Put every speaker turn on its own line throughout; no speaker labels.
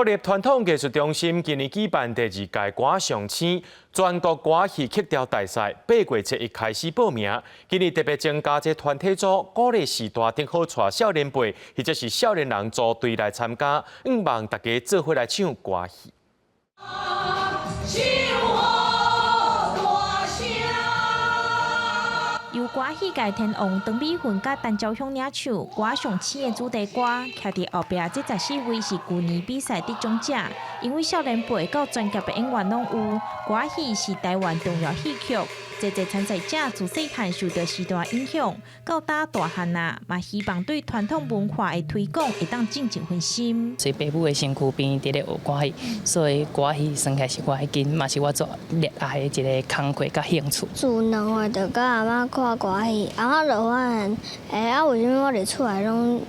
國立傳統藝術中心今年舉辦第二屆歌上星全國歌戲曲調大賽，8月初一開始報名。今年特別增加這團體組，鼓勵序大頂好帶少年輩或者是少年人組隊來參加，向望大家做伙來唱歌戲。
唱予大聲。
由歌戲界天王張美筠佮陳昭雄領唱《歌上星》的主題歌，徛佇後壁這14位是舊年比賽得獎者，因為少年輩到專業的演員攏有。歌戲是台灣重要戲曲，濟濟參賽者自細漢受著時代影響，到今大漢啊，嘛希望對傳統文化的推廣會當盡一份心。
隨爸母的身軀邊佇咧學歌戲，所以歌戲算起來是我的根，嘛是我最熱愛的一个工課佮興趣。
自2歲就佮阿嬤看歌戲，阿嬤就發現，欸，啊，為啥物我佇厝內攏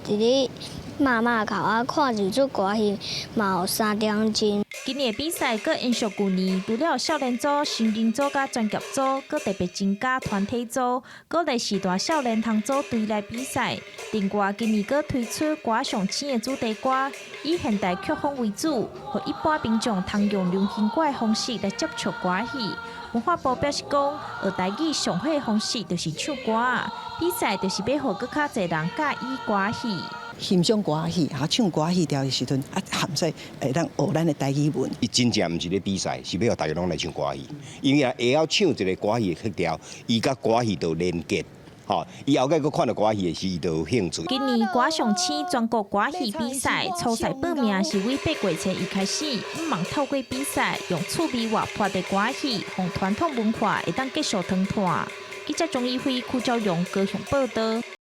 佇咧罵罵哭啊？看一齣歌戲嘛有3點鐘。
今年的比賽閣延續舊年，除了少年組、成人組佮專業組，閣特別增加團體組，鼓勵序大少年通組隊來比賽。另外，今年閣推出歌上星的主題歌，以現代曲風為主，予一般民眾通用流行歌的方式來接觸歌戲。文化部表示講，學台語上好的方式就是唱歌，比賽就是欲予閣較濟人佮意歌戲。
欣賞歌戲，哈，唱歌戲調的時陣，啊，含說會當學咱的台語文。
伊真正毋是咧比賽，是欲予大家攏來唱歌戲。因為啊，會曉唱一个歌戲的曲調，伊佮歌戲就連結。吼，伊後蓋閣看著歌戲的時，伊就有興趣。
今年歌上星全國歌戲比賽初賽報名是為8月初一開始，向望透過比賽，用趣味活潑的歌戲，予傳統文化會當繼續傳播。記者鍾一輝、柯昭榮高雄報導。